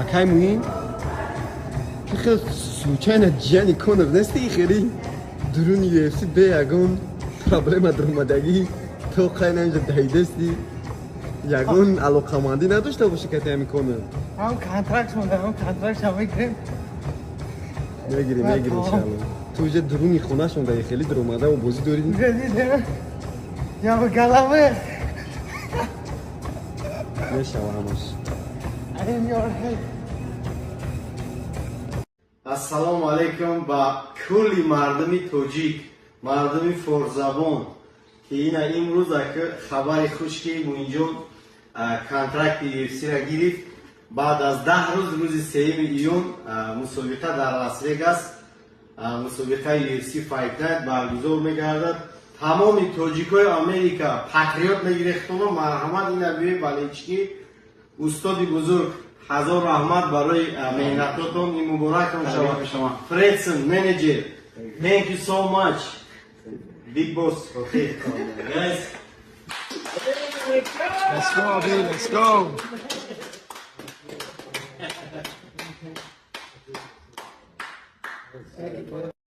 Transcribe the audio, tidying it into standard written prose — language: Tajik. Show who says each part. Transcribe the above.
Speaker 1: Акай Муин, ту хел случайно ҷияни Конор нести? Хели дуруни UFC бе ягон проблема дуромадагӣ, то қай наинҷа даҳидасти, ягон алоқамандӣ надошта бошӣ кати ҳами Конор?
Speaker 2: Ҳам контракт монда, ҳам контракт шам мегирем.
Speaker 1: Мегирӣ, мегирӣ, иншалло. Ту уже дуруни хонашон даи хели дуромада бозӣ дорӣ.
Speaker 2: Уже дидем. Я бы головы.
Speaker 1: Мешава ҳамаш.
Speaker 2: I am your head.
Speaker 3: Ассалому алайкум ба кулли мардуми тоҷик, мардуми форсзабон, ки ина имрӯз ака хабари хуш, ки Муинҷон контракти UFC-ра гирифт. Баъд аз 10 рӯз, рӯзи 3 июн, мусобиқа дар Лас-Вегас, мусобиқаи UFC Fight Night баргузор мегардад. Тамоми тоҷикои Америка, патриот мегирехтоно, марҳамат, ина биёи болельщики устоди бузург. Ҳазор раҳмат барои меҳнатотон, ин муборакон шавад. Фредсон, менеҷер, thank you so much, big boss. Okay, guys.
Speaker 1: Let's go, Abi, let's go.